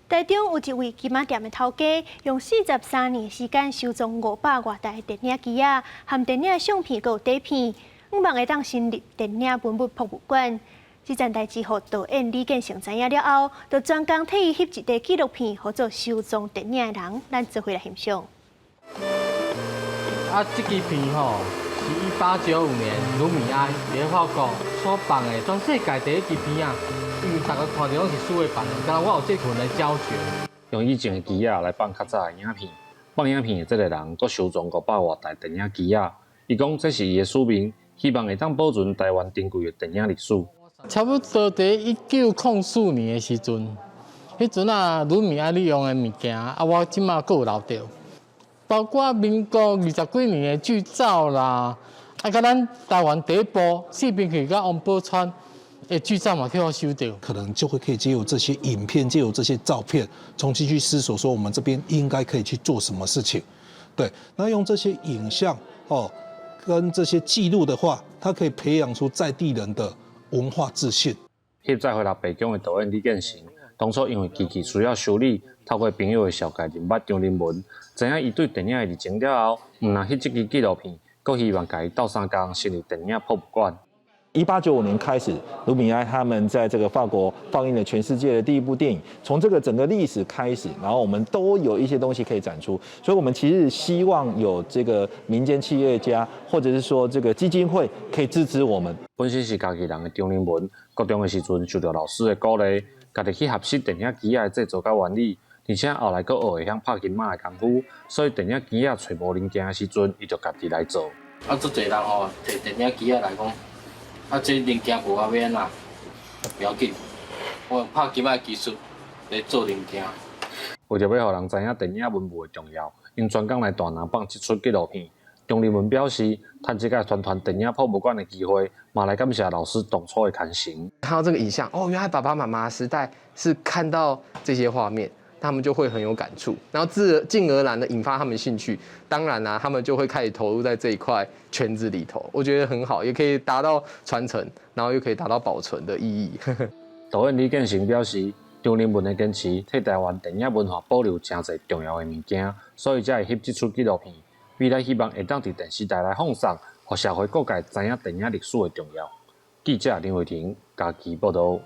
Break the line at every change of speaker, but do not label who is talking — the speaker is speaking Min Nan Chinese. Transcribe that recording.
台中有一位金仔店的頭家，用43年的時間收藏500外台電影機仔，含電影相片閣有底片，向望會當成立電影文物博物館。這件代誌予導演李建成知影了後，就專工替伊翕一塊紀錄片，予做收藏電影的人，咱做伙來欣賞。
啊，這支片吼是1895年盧米埃佇法國所放的全世界第一支片仔。因為逐家看著攏是數位版的，敢若我有這份的膠卷。
用以前的機仔來放較早的影片，放影片的這个人，閣收藏500外台電影機仔。伊講這是伊的使命，希望會當保存台灣珍貴的電影歷史。
差不多佇1904年的時陣，彼陣啊，盧米埃利用的物件，啊，我這馬閣有留著，包括民國二十幾年的劇照啦，啊，佮咱台灣第一部四兵去佮王寶釧的劇照嘛，去予收著。
可能就會可以藉由這些影片，藉由這些照片，重新去思索，說我們這邊應該可以去做什麼事情。對，那用這些影像哦，跟這些記錄的話，它可以培養出在地人的文化自信。
翕再回來白宮的導演李建成，當初因為機器需要修理，透過朋友的紹介認捌張仁文，知影伊對電影的熱情了後，毋但翕這支紀錄片，閣希望共伊鬥相共成立電影博物館。
1895年開始，盧米埃他們在這個法國放映了全世界的第一部電影。從這個整個歷史開始，然後我們都有一些東西可以展出。所以，我們其實希望有這個民間企業家，或者是說這個基金會可以支持我們。
本身是家己人的張仁文，高中的時陣受到老師的鼓勵，家己去學習電影機仔的製作佮原理，而且後來閣學會曉拍金仔的功夫，所以電影機仔揣無零件的時陣，伊就家己來做。
啊，足濟人吼，提電影機仔來講，啊，這零件無啊，欲按怎？無要緊，我用拍金仔的技術來做零件。
為著欲予人知影電影文物的重要，𪜶專工來大林放這齣紀錄片。張仁文表示，趁這個宣傳電影博物館的機會，嘛來感謝老師當初的牽成。
看到這個影像，哦，原來爸爸媽媽時代是看到這些畫面，他們就會很有感觸，然後自進而然的引發他們興趣。當然啦，他們就會開始投入在這一塊圈子裡頭。我覺得很好，也可以達到傳承，然後又可以達到保存的意義。
導演李建成表示，張仁文的堅持，替台灣電影文化保留誠濟重要的物件，所以才會翕這齣紀錄片。未來希望會當佇電視台來放送，予社會各界知影電影歷史的重要。記者林慧婷嘉義報導。